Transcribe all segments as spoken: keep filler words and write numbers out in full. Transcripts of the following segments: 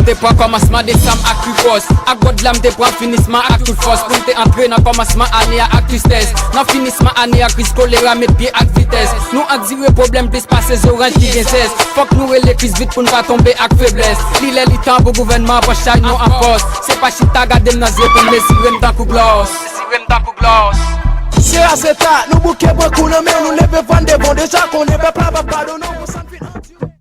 Te pran kòmansman desanm ak rikòs. Ak gòd la m te pran finisman ak tout fòs. Pou m te antre nan kòmansman ane a ak tristès. Nan finisman ane a kriz kolera met pye ak vitès. Nou andire pwoblèm plis pase zoranj ki gen zès. Fòk nou rele kriz vit pou n pa tonbe ak feblès. Li lè li tan pou gouvènman an pran chay nou an fòs. Se pa chita gade m nan zye pou m mezire m tankou glòs. Mezire m tankou glòs. Se a se ta, nou bouke pran kou nan men nou leve van devan deja konnen pèp la p ap padone w, bon sa n fin andire.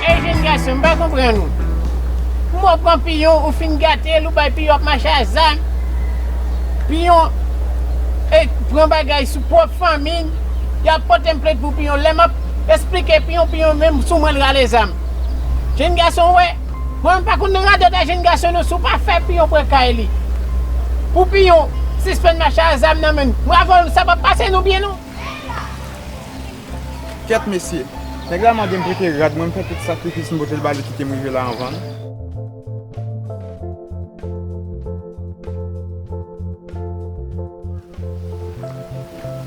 Ey, jèn gason, m pa konprann ou. Kouman w pran piyon, ou fin gate l, ou bay piyon ap mache a zam. Piyon, e, pran bagay sou pwòp fanmi l, y ap pote m plent pou piyon. Lè m ap esplike piyon, piyon menm sou mwen l rale zam. Jèn gason, w wè, mwen m pa konn nan radòt a jèn gason non, si w pa fè piyon pran kay li. Pou piyon sispann mache a zam nan men l, m avè w, sa p ap pase nou byen non. Kèt mesye, nèg la mande m prete rad mwen, m fè tout sakrifis m pote l ba li, kite m rive la anvan l.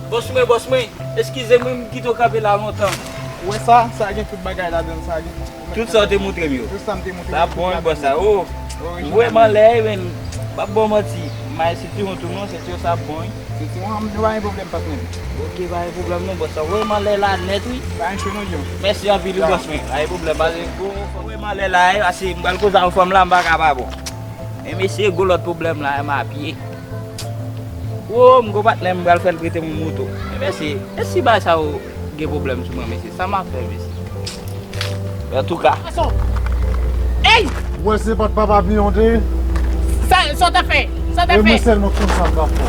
Bòs mwen, bòs mwen, eskize m wi, m kite w kanpe la lontan. Ou wè sa? Sa gen tout bagay ladan l, sa gen tout sa w te montre m yo. Tout sa m te montre m yo, sa bon wi, bòs sa. Oh, ou vrèman lè wi, men m p ap ba w manti. May se ti yon tou non, se ti yon sa bon wi. Se ti yon, nou pa gen pwoblèm, patnè. Ok, pa gen pwoblèm non, bòs sa. Ou vrèman lè la nèt wi. Pa gen cho non, John. Mèsi anpil wi, bòs mwen. Pa gen pwoblèm, pa gen. Ou vrèman lè la wi, pase m pral koze ak fanm la, m pa ka pa bon. Men mesye, gwo lòt pwoblèm la, m a pye. Wo, m gon patnè m pral fè l prete m yon moto. Men mesye, e si bagay sa yo gen pwoblèm sou mwen, mesye, sa m a fè, mesye? Antouka. Gason! Ey! Mwen se pa t papa piyon te ye. Sa, sa w ta fè? Sa w ta fè? E mwen sèlman konn sa m ka fè.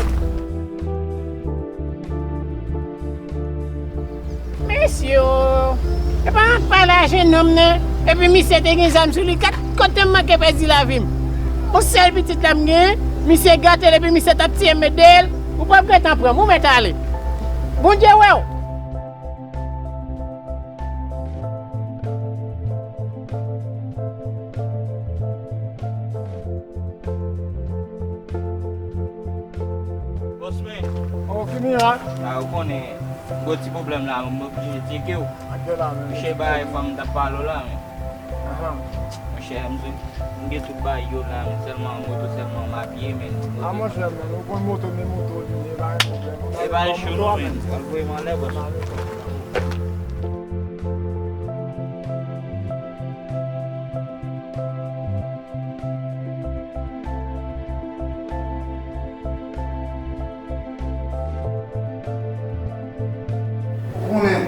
Mesye o, epa m ap pale a jennonm nan, epi misye te gen zam sou li, gad kote m manke pèdi lavi m. Yon sèl pitit la m genyen, misye gate l epi misye t ap tiye m met dèyè l, ou p ap gentan pran m, ou mèt ale. Bondye wè w. Bòs mwen. Oh, fini la? A, ou konnen, m gon ti pwoblèm la, m oblije tcheke w. Monchè, bagay fanm m t ap pale w la, men. Monchè, m sou, m gen tout bagay yo la, men sèlman moto, sèlman m a pye, men moto. A, monchè, men, ou konn moto, men moto li ye, pa gen pwoblèm. E pa cho non, men. Pral voye m anlè, bòs. Ou konnen,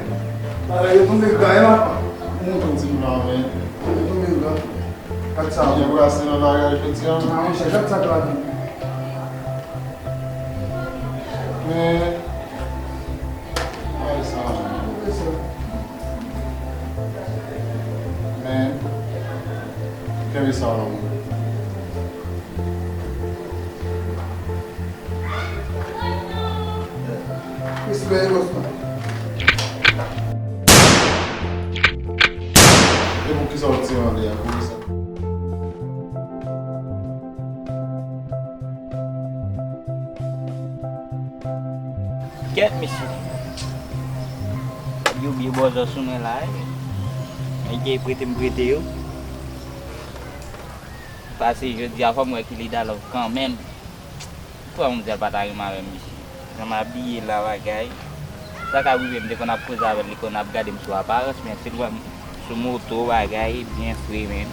bagay yo tonbe gra, e papa. Ou montre w ti moun la, men. Yo tonbe gra. Gad sa. Byen brase nan bagay, jodi a. A, monchè, gad sa k la vin. Men, bagay sa, men. Men, kenbe sa, non. Respè, bòs mwen. E poukisa w tire anlè a? Poukisa? Kèt, mesye. Yo byen bòzò sou mwen la, wi. Nèg ki prete m prete yo. Pase jodi a, fò m wè ki Lida Love kanmenm. Frè m di l pa ta renmen avè m, mesye. Jan m abiye la, bagay. Sa k ap rive, m te konn ap koze avè l, li konn ap gade m sou aparans, men si l wè m sou moto, bagay, byen fre, men.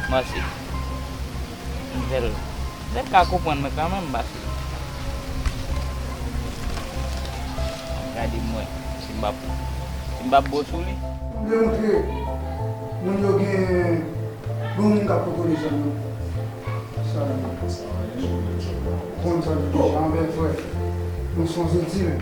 Mèsi. M fè l, m fè l ka konprann mwen kanmenm, pase. Gade m wè, si m p ap, si m p ap bon sou li. M vle montre moun yo gen bon moun k ap pwoteje nou. Sa li ye. Konn sa li ye. Jan bèl frè. Nou sonje di men.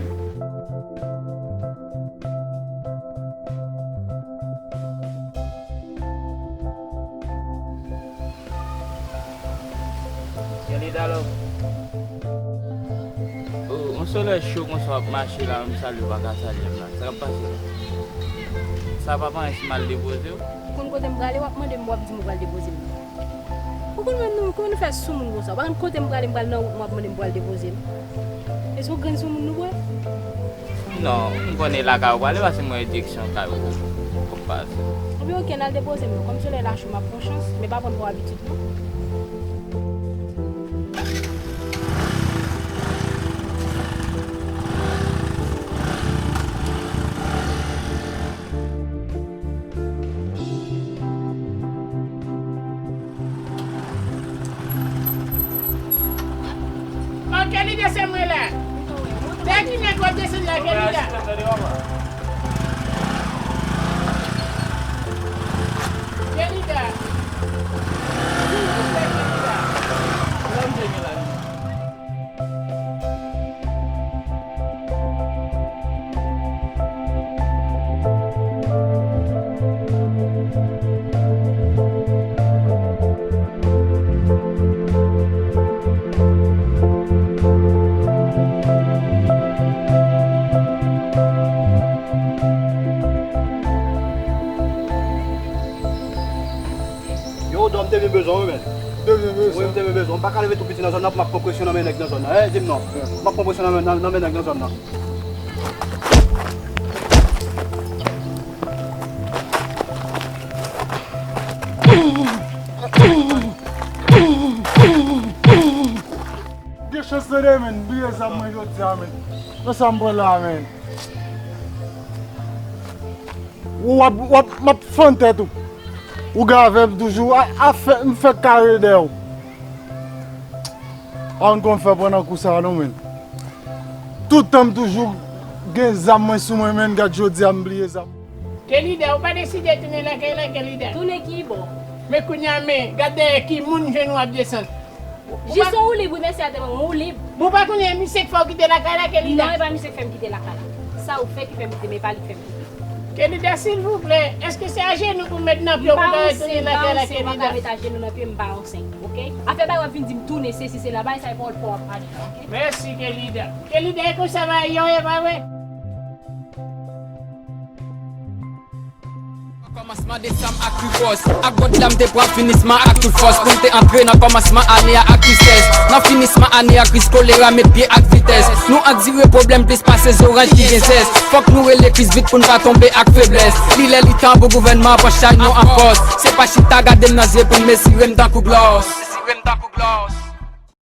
Yon Lida Love. Oh, yon Solèy cho konsa w ap mache la, menm salye w pa ka salye m la. Sa k ap pase la? Sa pa pa anyen si m al depoze w? Ou konn kote m prale, w ap mande m, w ap di m ou pral depoze m. Ou konn menm nou, kòman nou fè soumoun konsa? Ou pa konn kote m prale, m pral nan wout, m ap mande m pral depoze m. E se yon grenn soumoun nou pran? Non, m konnen lakay ou prale, paske m wè direksyon kay ou, ou pase. Ebyen, oke, n al depoze m non. Kòm solèy la cho, m ap pran chans, men pa pran pou abitid non. Ok, Lida, se mwen la. Dè ki nèg w ap desann la, Kelida? Kelida. Silvouplè, Kelida. Yo, Dò, m te byen bezwen w, wi, men. Te byen bezwen. Wi, m te byen bezwen w. M pa ka leve tou piti nan zòn nan pou m ap pran presyon nan men nèg nan zòn nan. Eh, di m non. M ap pran presyon nan men, nan, nan men nèg nan zòn nan. Gen chans tande, men, bliye zam mwen jodi a, men. Nan sa m pran la, men. W ap, w ap, m ap fann tèt ou. Ou gen avè m toujou, a, a fè, m fèk kare dèyè w. A konn kòman m fè pran nan kou sa a non, men. Tout tan m toujou gen zam mwen sou mwen, men gad jodi a m bliye zam. Kelida, ou pa deside tounen lakay la, Kelida? Tounen ki bò? Men kounye a, men, gad dèyè ki moun jwenn w ap desann. Jis ou lib, wi, mèsi a tèlman, ou lib. Bon, pa konnen misye k fè w kite lakay la, Kelida? Non, e pa misye k fè m kite lakay la. Sa ou fè ki fè m kite, men e pa li k fè m kite. Kelida, silvouplè, èske se ajenou pou m met nan pye w pou ka retounen lakay la, Kelida? M pa yon sen, m pa yon sen, m pa ka met ajenou nan pye m, m pa yon sen, oke? Afè bagay w ap vin di m tounen, sesi, sela, bagay sa e pawòl fò w ap pale, oke? Mèsi, Kelida. Kelida, e konsa bagay yo ye, pa vre? Kòmansman desanm ak Rufus, ak God la m te pran finisman ak tout fòs. Pou m te antre nan kòmansman ane a ak tristès, nan finisman ane a kriz kolera met pye ak vitès. Nou andire pwoblèm plis pase zoranj ki gen zès. Fòk nou rele Kris vit pou n pa tonbe ak feblès. Li lè li tan pou gouvènman an pran chay nou an fòs. Se pa chita gade m nan zye pou n mezire m tankou glòs.